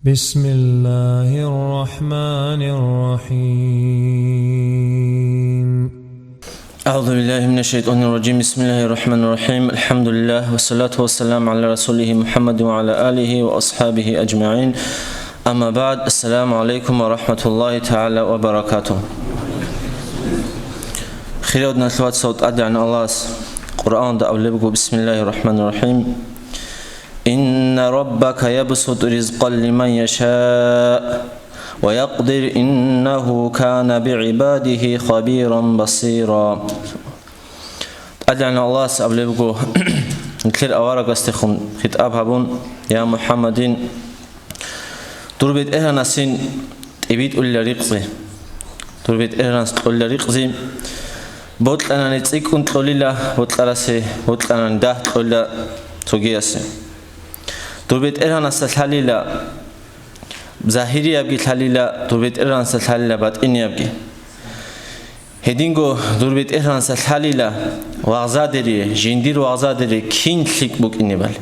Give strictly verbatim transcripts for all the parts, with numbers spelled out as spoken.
بسم الله الرحمن الرحيم. أعوذ بالله من الشيطان الرجيم. بسم الله الرحمن الرحيم. الحمد لله والصلاة والسلام على رسوله محمد وعلى آله وأصحابه أجمعين. أما بعد. السلام عليكم ورحمة الله تعالى وبركاته. Хириял диналъул вацал, ТӀадегӀан Аллагьас Къуръанда абулеб буго: بسم الله الرحمن الرحيم. إن ربك يبسط الرزق لمن يشاء ويقدر إنه كان بعباده خبيرا بصيرا. ТӀадегӀан Аллагьас абулеб буго, нилъер аварагасдехун хитӀаб гьабун: «Я МухӀаммадин, дур БетӀергьанасин тӀибитӀулила ризкъи, дур БетӀергьанас кьолила ризкъи, бокьанани цӀикӀкӀун кьолила бокьарасе, бокьанани дагь кьолила цогиясе. Дур БетӀергьанасда лъалила, загьириябги лъалила, дур БетӀергьанасда лъалила батӀиниябги. Гьединго дур БетӀергьанасда лъалила вагъзадерие, жиндир вагъзадерие кин лъикӀ букӀинебали.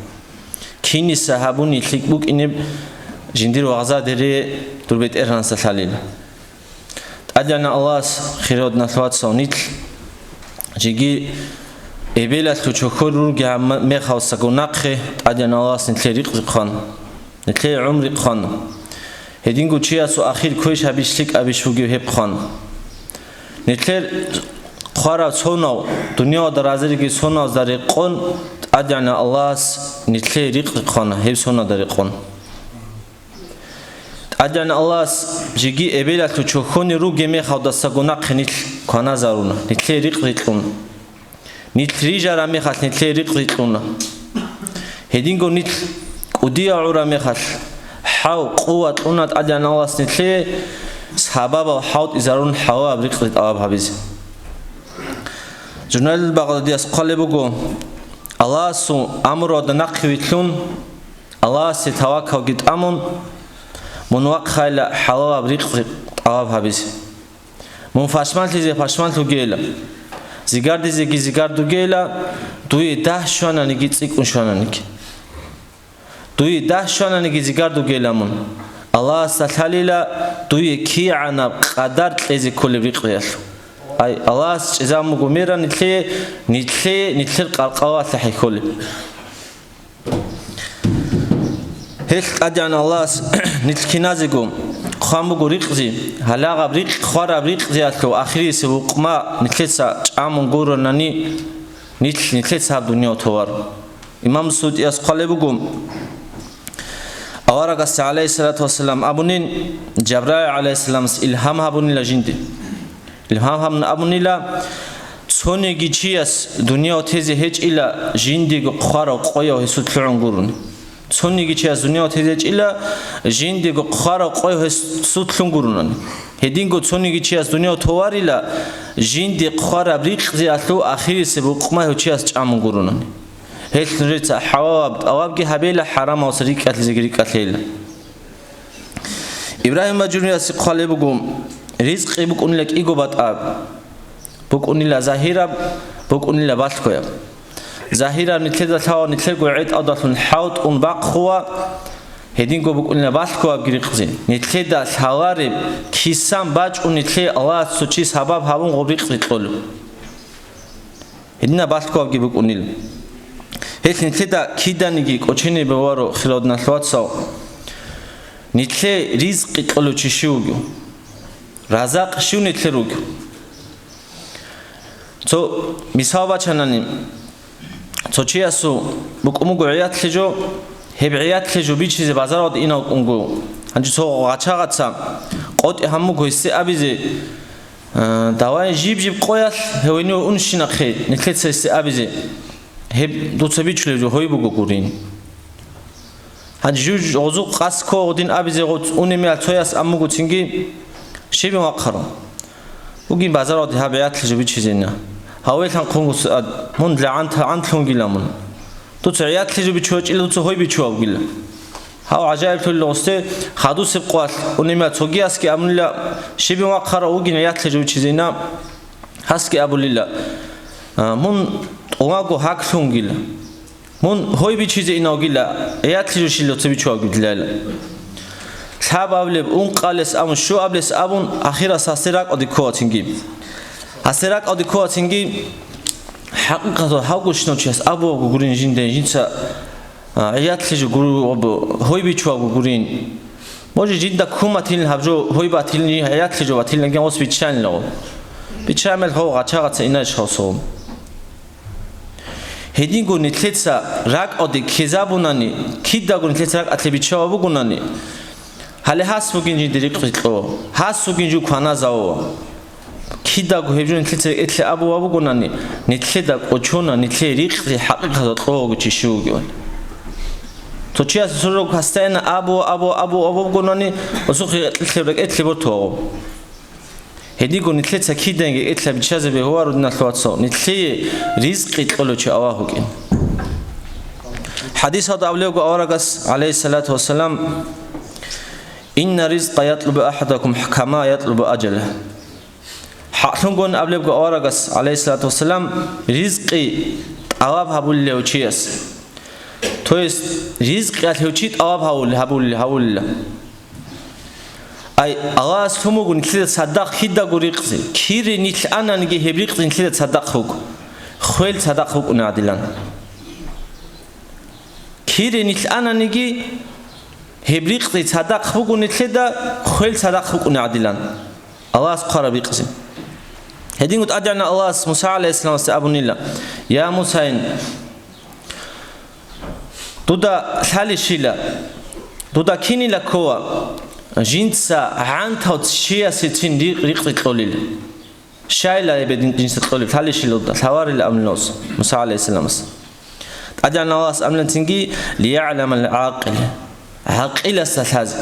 Киниса гьабуни лъикӀ букӀинеб жиндир вагъзадерие дур БетӀергьанасда лъалила». ТӀадегӀан Аллагьас, хириял диналъул вацал, нилъ жеги эбелалъул чохьор ругеб мехалсаго нахъе ТӀадегӀан Аллагьас нилъее ризкъи хъван, нилъее гӀумру хъван. Гьединго чиясул ахир квеш гьабищ, лъикӀабищ бугеб гьеб хъван. Нилъер хъвараб сонал, дуниялалда разириги соналазда рекъон, ТӀадегӀан Аллагьас нилъее ризкъи хъвана гьеб соналда рекъон. ТӀадегӀан Аллагьас жеги эбелалъул чохьони ругеб мехалдасаго нахъе нилъ кваназаруна, нилъее ризкъи кьун. Нилъ рижараб мехалъ нилъее ризкъи кьуна. Гьединго нилъ кӀудияв гӀураб мехалъ, хӀал, къуват кьуна ТӀадегӀан Аллагьас нилъее сабабал хӀалтӀизарун хӀалалаб ризкъи тӀалаб гьабизе. Жунайл Багъдадияс хъвалеб буго: «Аллагьасул амруялда нахъе вилълъун, Аллагьасе тавакалги тӀамун, мун вахъайила хӀалалаб ризкъи тӀалаб гьабизе. Мун пашманлъизе пашманлъугейила, зигардизеги зигардугейила, дуе дагь щвананиги цӀикӀкӀун щвананиги. Дуе дагь щвананиги зигардугейила мун. Аллагьасда лъалила дуе кигӀанаб къадар кьезе кколеб ризкъиялъул». Ай, Аллагьас чӀезабун буго мера нилъее, нилъее, нилъер къалкъалалъе хӀехьолеб. Гьелъ ТӀадегӀан Аллагьас нилъ киназего хъван буго ризкъи, гьалагъаб ризкъи, хъвараб ризкъиялъул ахирисеб гьукъма нилъеца чӀамун гуронани, нилъ, нилъеца гьаб дунияв товар. Имам СуютӀияс хъвалеб буго, аварагасда, гӀалайгьиссалату вассалам, абунин, Жабраил гӀалайгьиссаламас илгьам гьабунила жинде. Илгьам гьабун абунила, цониги чияс дунияв тезе гьечӀила жиндиего хъварав къояв гьесул лъугӀун гурони. Цониги чияс дунияв тезе гьечӀила жиндиего хъварав къояв гьесул лъун гуронани. Гьединго цониги чияс дунияв товарила жинде хъвараб ризкъиялъул ахирисеб гьукъма гьев чияс чӀамун гуронани. Гьелъ нужеца хӀалалаб тӀалабги гьабейила, хӀарамалдаса рикӀкӀалъизеги рикӀкӀалъейила. Ибрагьим Бажуриялъе хъвалеб буго, ризкъи букӀунила кӀиго батӀа, букӀунила загьираб, букӀунила балъгояб. Загьираб нилъеда лъала нилъерго гӀетӀалдалъун хӀалтӀун бахъула, гьединго букӀунила балъгоябги ризкъи. Нилъеда лъалареб кисан бачӀун нилъее Аллагьас цо чи сабаб гьабун гъоб ризкъи кьолеб. Гьединаб балъгоябги букӀунила. Гьелъ нилъеда киданиги кӀочене бегьуларо, хириял диналъул вацал, нилъее ризкъи кьолев чи щив вугев? Разакъ щив нилъер вугев? Цо мисал бачанани, цо чиясул букӀун буго гӀиятлъи жо, гьеб гӀиятлъи жо бичизе базаралде инав вукӀунго. Гьанже цо гъачагъаца къотӀи гьабун буго гьесде абизе, А, давай жиб-жиб къоялъ гьевинив унщинахъе, нилъеца гьесде абизе, гьеб дуца бичулеб жо гьой буго гурин. Гьанже жив гъозухъ къасд ккола гъодин абизе, гъоц унеб мехалъ цояс абун буго цинги, щибин вахъарав? Вугин базаралде гьаб гӀиятлъи жо бичизейина. Гьаве лъанхъун гуса ад, мун лъагӀан-тагӀан лъунгила мун. Дуца гӀиятлъи жо бичувачӀила, дуца гьой бичувабгила. Гьав гӀажаиблъулила гъосде, хадусеб къоялъ унеб мехалъ цогиясги абунила, щибин вахъарав вугин гӀиятлъи жо бичизейина, гьасги абулила, а, мун тӀуваго гьак лъунгила. Мун гьой бичизе инавгила, гӀиятлъи жо щила цо бичувабгилайила. Лъабабилеб, ункъабилес абун, щуабилес абун, ахирас гьасде ракӀалде ккола цинги. Гьасде ракӀалде ккола цинги, хӀакъикъаталда гьав гущинав чияс абулаго гурин жинда, жинца, а, гӀиятлъи жо гур-, гьой бичулаго гурин. Може, жинда ккун батилин гьаб жо, гьой батилин, гӀиятлъи жо батилин, гьанже гъос биччанила гъо. Биччан мел гъов гъачагъаца инарищ гъосул. Гьединго нилъеца ракӀалде ккезабунани, кидаго нилъеца ракӀалъе биччалеб бугонани, гьале гьас вугин жинда рикъзи кьо, гьас вугин жив кваназавула. Кидаго гьеб жо нилъеца рекӀелъе абулеб бугонани, нилъеда кӀочона, нилъее рикъзи хӀакъикъаталда кьолаго чи щив вугевали. Цо чияс цо жо постоянно абу, абу, абу, абу бугонани, гъосухъе рекӀелъе, рекӀелъе бортулаго. Гьединго нилъеца киданиги рекӀелъе биччазе бегьуларо, диналъул вацал, нилъее ризкъи кьолев чи Аллагь вукӀин. ХӀадисалда абулебго аварагас, гӀалайгьиссалату вассалам: «Инна ризкъа ятлубу ахадакум кама ятлубу аджалагь». ХӀакълъунгун абулебго аварагас, гӀалайгьиссалату вассалам, ризкъи тӀалаб гьабулев чияс. То есть, ризкъиялъ гьев чи тӀалаб гьавул-, гьабул-, гьавулила. Ай, Аллагьас лъун буго нилъеда цадахъ кидаго рикъзи, кире нилъ ананиги гьеб рикъзи нилъеда цадахъ буго, хвел цадахъ букӀуна гӀадилан. Кире нилъ ананиги гьеб рикъзи цадахъ буго нилъеда, хвел цадахъ букӀуна гӀадилан. Аллагьас хъвараб рикъзи. Гьединго ТӀадегӀанав Аллагьас Муса гӀалайгьиссаламасда абунила: «Я Мусайин, дуда лъалищила, дуда кинила ккола, жинца гӀантав чиясецин рикъ-, рикъзи кьолел? Щайила гьеб дин-, жинца кьолеб, лъалищила дуда, лъаларила», — абунила Муса гӀалайгьиссаламас. ТӀадегӀанав Аллагьас абунила цинги: «ЛиягӀламал гӀакъил». ГӀакъиласда лъазе.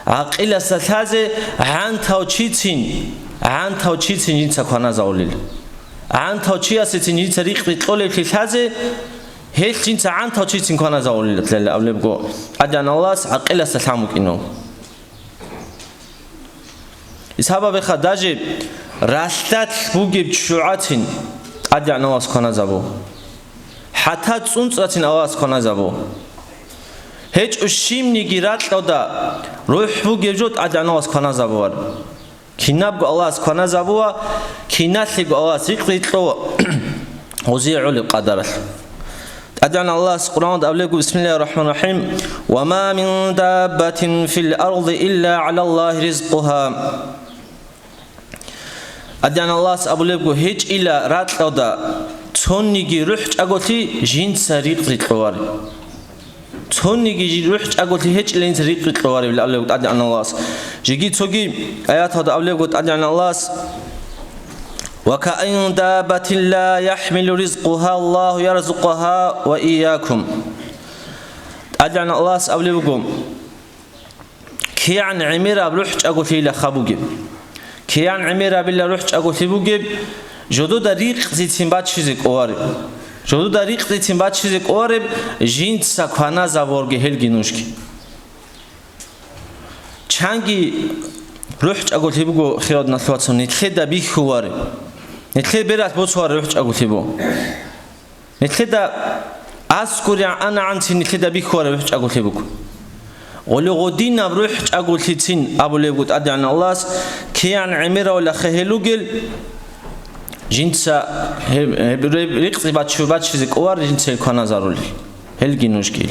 ГӀакъиласда лъазе гӀантав чицин, гӀантав чицин жинца кваназавулел. ГӀантав чиясецин жинца рикъзи кьолеблъи лъазе, гьелъ жинца гӀантав чицин кваназавулел, лъала абулебго, ТӀадегӀанав Аллагьас гӀакъиласда лъан букӀинав. Исабабеха даже ралъдалъ бугеб ччугӀацин ТӀадегӀанав Аллагьас кваназабу. ХӀатта цӀунцӀрацин Аллагьас кваназабу. ГьечӀо щибниги ракьалда рухӀ бугеб жо ТӀадегӀанав Аллагьас кваназабуар. Кинабго Аллагьас кваназабуа, киналъего Аллагьас рикъзи кьо гъозие гӀолеб къадаралъ. ТӀадегӀанав Аллагьас Къуръанда абулебго: «Бисмиллагьир рахӀманир рахӀим. Ва ма мин даббатин фил арди илла гӀалаллагьи ризкъугьа». ТӀадегӀанав Аллагьас абулебго: «ГьечӀила ракьалда цониги рухӀ чӀаголъи жинца рикъзи кьовар». Цониги жи-, рухӀ чӀаголъи гьечӀила жинца рикъзи кьоварев, абулеб ТӀадегӀанав Аллагьас. Жеги цоги аяталда абулебго ТӀадегӀанав Аллагьас: «Ва каин даббатин ла яхӀмилу ризкъугьа Аллагьу ярзукъугьа ва ийякум». ТӀадегӀанав Аллагьас абулеб буго: «КигӀан гӀемераб рухӀ чӀаголъила ха бугеб». КигӀан гӀемерабила рухӀ чӀаголъи бугеб, жодода рикъзицин баччизе кӀовареб. Жодода рикъзицин баччизе кӀовареб, жинца кваназабурги гьелги нужги. Чанги рухӀ чӀаголъи буго, хирал диналъул вацал, нилъеда бихьулареб. Нилъер бералъ босулареб рухӀ чӀаголъи буго. Нилъеда аскӀури анагӀанцин нилъеда бихьулареб рухӀ чӀаголъи буго. Гъоле гъодинаб рухӀ чӀаголъицин абулебго ТӀадегӀанав Аллагьас, кигӀан гӀемеравлахъе гьел ругел, жинца гьеб, гьеб рикъзи баччу-, баччизе кӀовар жинца гьел кваназарулел, гьелги нужгил.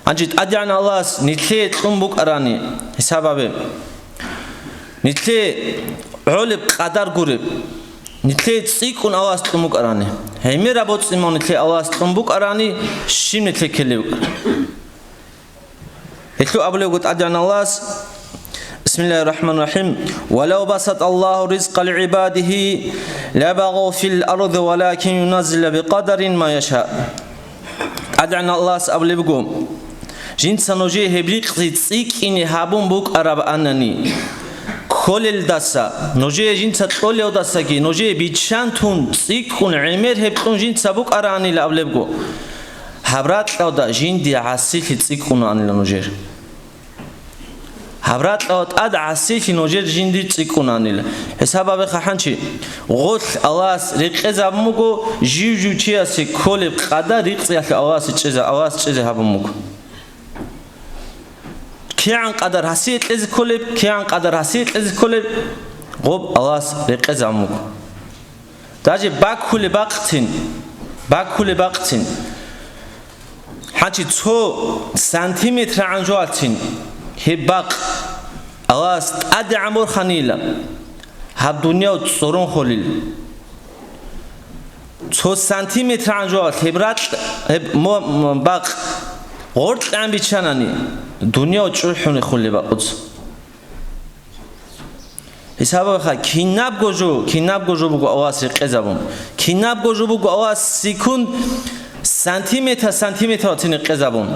Гьанже ТӀадегӀан Аллагьас нилъее кьун букӀарани, хӀисаб гьабе. Нилъее гӀолеб къадар гуреб. Нилъее цӀикӀкӀун Аллагьас кьун букӀарани. ГӀемераб боцӀи-мун нилъее Аллагьас кьун букӀарани, щиб нилъее ккелеб букӀараб? Гьелъул абулебго ТӀадегӀан Аллагьас, Бисмиллагьир рахӀманир рахӀим. «Ва лав басатӀа Аллагьу ризкъа лигӀибадигьи лабагъав фил арди валакин юназзилу бикъадарин ма яшаъ». ТӀадегӀан Аллагьас абулеб буго: «Жинца нужее гьеб рикъзи цӀикӀкӀине гьабун букӀарабани, кколелдаса, нужее жинца кьолелдасаги, нужее биччан тун цӀикӀкӀун гӀемер гьеб кьун жинца букӀаранила», — абулебго, гьаб ракьалда жиндие гӀасилъи цӀикӀкӀунаанила нужер. Гьаб ракьалда тӀад гӀасилъи нужер жиндир цӀикӀкӀунанила. ХӀисаб гьабеха гьанчи, гъолъ Аллагьас рекъезабун буго, жив-жив чиясе кколеб къадар рикъзиялъе Аллагьасе чӀезе, Аллагьас чӀезе гьабун буго. кигӀан къадар гьасие кьезе кколеб, кигӀан къадар гьасие кьезе кколеб, гъоб Аллагьас рекъезабун буго. Даже баккулеб бакъцин, баккулеб бакъцин, гьанчи цо сантиметрагӀан жоялъцин гьеб бакъ Аллагьас тӀадегӀан борханила, гьаб дунияв цӀорон холил. Цо сантиметрагӀан жоялъ гьеб ракь, гьеб мо-, м-, бакъ гъоркьегӀан биччанани, дунияв чӀухӀун рехулеб бакъуца. Гьесабаха, кинабго жо, кинабго жо буго Аллагьас рекъезабун. Кинабго жо буго Аллагьас секунд, сантиметр, сантиметралцин рекъезабун.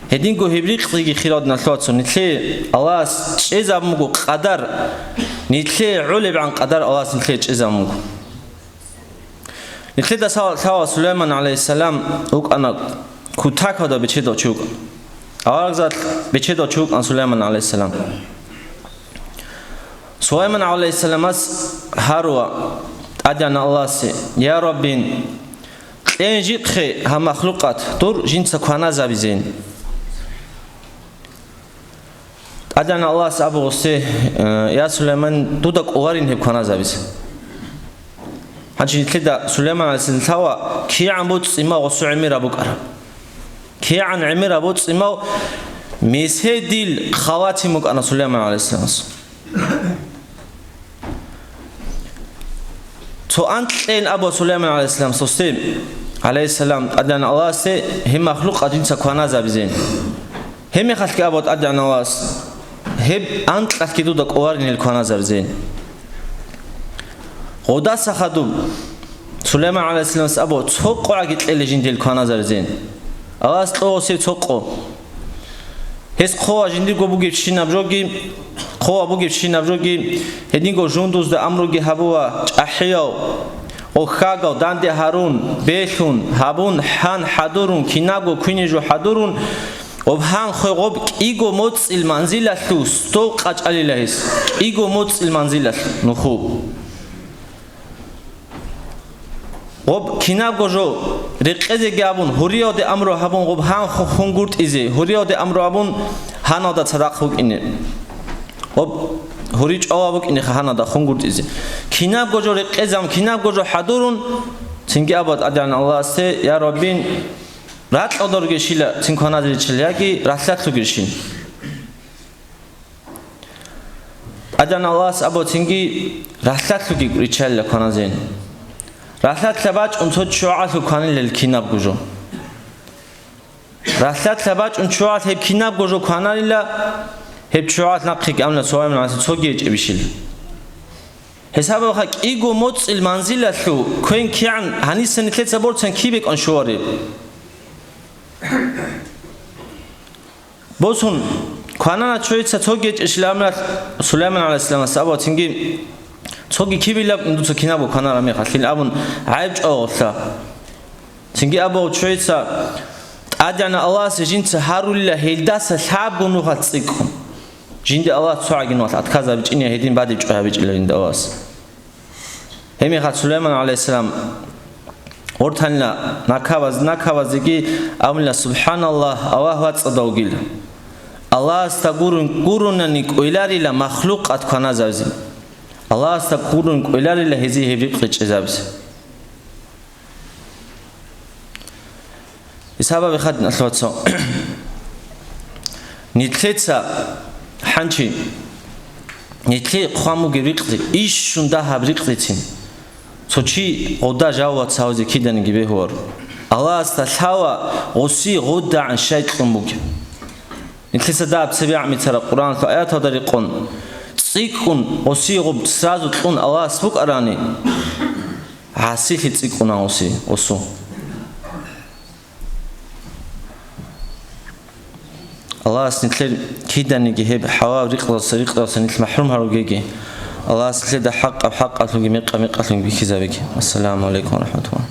Гьединго гьеб рикъзиги хирал диналъул вацал, нилъее Аллагьас чӀезабун буго къадар, нилъее гӀолебгӀан къадар Аллагьас нилъее чӀезабун буго. Нилъеда лъала-, лъала Сулайман гӀалайгьиссалам вукӀана кутакалда бечедав чи вукӀана. Аварагзал бечедав чи вукӀана Сулайман гӀалайгьиссалам. Сулайман гӀалайгьиссаламас гьарула ТӀадегӀанав Аллагьасе: «Я Раббин, кьейин жихъе гьаб махлукъат дур жинца кваназабизейин». ТӀадегӀанав Аллагьас абула гъосде: «Э, я Сулайман, дуда кӀоларин гьеб кваназабизе». Гьанже нилъеда Сулайман гӀалайгьиссалам лъала кигӀан боцӀи-ма гъосул гӀемераб букӀараб. КигӀан гӀемераб боцӀи-ма, меседил халатин букӀана Сулайман гӀалайгьиссаламас. Цо анкь кьейин абула Сулайман гӀалайгьиссаламас гъосде, гӀалайгьиссалам, ТӀадегӀанав Аллагьасде гьеб махлукъат жинца кваназабизейин. Гьеб мехалъги абула ТӀадегӀанав Аллагьас: «Гьеб анкьалъги дуда кӀоларин гьел кваназабизейин». Гъодаса хадуб Сулайман гӀалайгьиссаламас абула: «Цо къогӀаги кьела жинда гьел кваназабизейин». Аллагьас кьо гъосие цо къо. Гьес хъола жиндирго бугебщинаб жоги, хъола бугебщинаб жоги, гьединго жундузда амруги гьабула, чӀахӀиял, хьагал данде гьарун, белъун, гьабун, гьан хӀадурун, кинабго квине жо хӀадурун, гъоб гьан хвей гъоб кӀиго моцӀил манзилалъув стол къачӀалила гьес, кӀиго моцӀил манзилалъ нуху. Гъоб кинабго жо рекъезеги абун, гьуриялде амру гьабун, гъоб гьан ху-, хунгуртӀизе, гьуриялде амру гьабун, гьаналда цадахъ вукӀине. Гъоб гьури чӀвала букӀинеха гьаналда хунгуртӀизе. Кинабго жо рекъезабун, кинабго жо хӀадурун, цинги абула ТӀадегӀанав Аллагьасде: «Я Раббин, ракьалда ругелщинила цин кваназе риччал, яги ралъдалъ ругелщин». ТӀадегӀанав Аллагьас абула цинги: «Ралъдалъуги риччалила кваназейин». Ралъдалъа бачӀун цо ччугӀалъув кванилел кинабго жо. Ралъдалъа бачӀун ччугӀалъ гьеб кинабго жо квананила, гьеб ччугӀалъ нахъеги амна Сулайман гӀалайгьиссалам цоги гьечӀебищила. Гьесабаха кӀиго моцӀил манзилалъув квен кигӀан гьаниса нилъеца борцан кибе кӀван щолареб? Босун, кванана ччугӀица цоги гьечӀищила амралъ Сулайман гӀалайгьиссаламас абула цинги: «Цоги кибилаб дуца кинабго кванараб мехалъин», – абун гӀайиб чӀвала гъолъа. Цинги абула ччугӀица: «ТӀадегӀанав Аллагьасе жинца гьарулила гьелдаса лъабго нухалъ цӀикӀкӀун. Жинда Аллагьас цогӀаги нухалъ отказабичӀине гьедин бадиб чӀвай гьабичӀила жинда Аллагьас». Гьебмехалъ Сулайман гӀалайгьиссалам гъортанила накабаз-, накабазеги абунила: «СубхӀаналлагь, Аллагь вацӀцӀадав вугила! Аллагьасда гурун-, гурунани кӀвеларила махлукъат кваназабизе. Аллагьасда гурун кӀвеларила гьезие гьеб рикъ речӀезабизе». Гьесабаби хадин, алъ вацал. Нилъеца хӀанчи, нилъее хъван бугеб рикъзи, ишшун дагьаб рикъзицин. Цо чи гъода жаваб цавизе киданиги бегьуларо. Аллагьасда лъала гъоси гъодагӀан щай кьун бугеб. Нилъеца дагьаб цебе гӀамицараб Къуръаналъул аяталда рекъон, цӀикӀкӀун гъоси гъоб сразу кьун Аллагьас букӀарани, гӀасилъи цӀикӀкӀуна гъоси, гъосу. Аллагьас нилъер киданиги гьеб хӀалал рикъдаса, рикъдаса нилъ махӀрум гьаругеги. Аллагьас нилъеда хӀакъаб хӀакъалъунги мекъа-мекъалъунги бихьизабеги. Ассаламу гӀалайкум ва рахӀматуллагь.